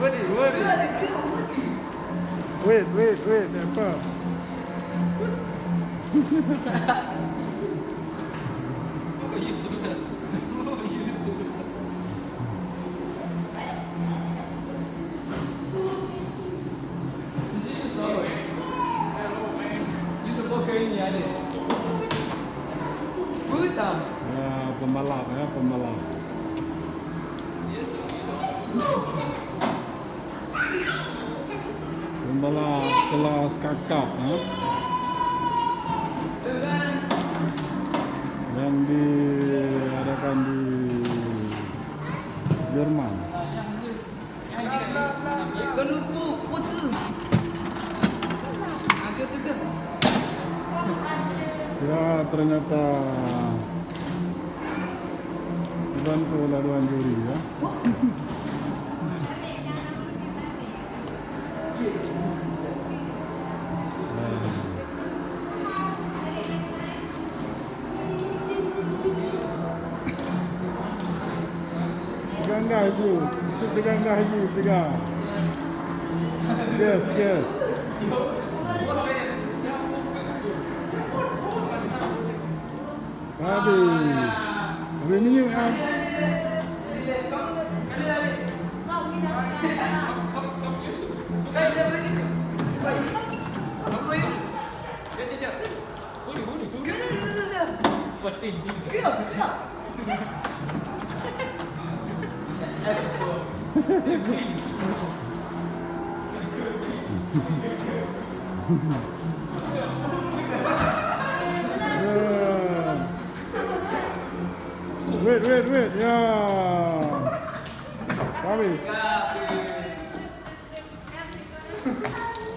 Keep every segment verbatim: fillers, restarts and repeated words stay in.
Wait, wait, wait, apa? Ya, pembalap, ya, pembalap. Pembalap kelas kakap, ha? Yang diadakan di Jerman. Ya, ternyata dibantu oleh dua juri, ya. Teugah-gah ju, teugah-gah ju, teugah. Yes, yes. Habis. Habis minyeuk, ah. Wait, wait, wait. Ya. Kami.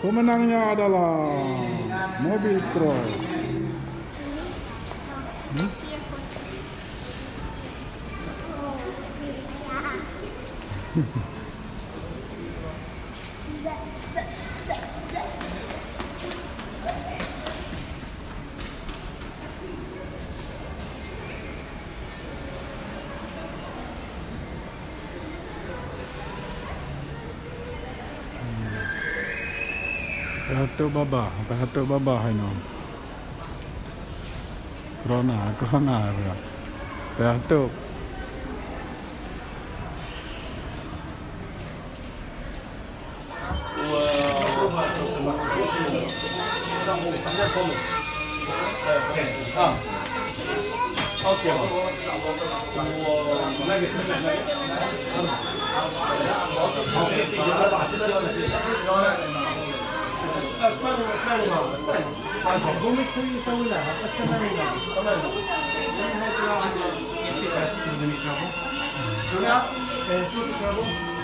Pemenangnya adalah mobil Cross. Hmm? Payah tôp babah, payah tôp babah inoe. Corona, corona, payah. Payah tôp.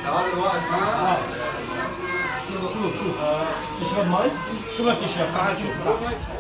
تعال الوقت، ها؟ شوف، شوف، شوف. آه، اشرب مي. شو بدك تشرب؟ تعال شوف.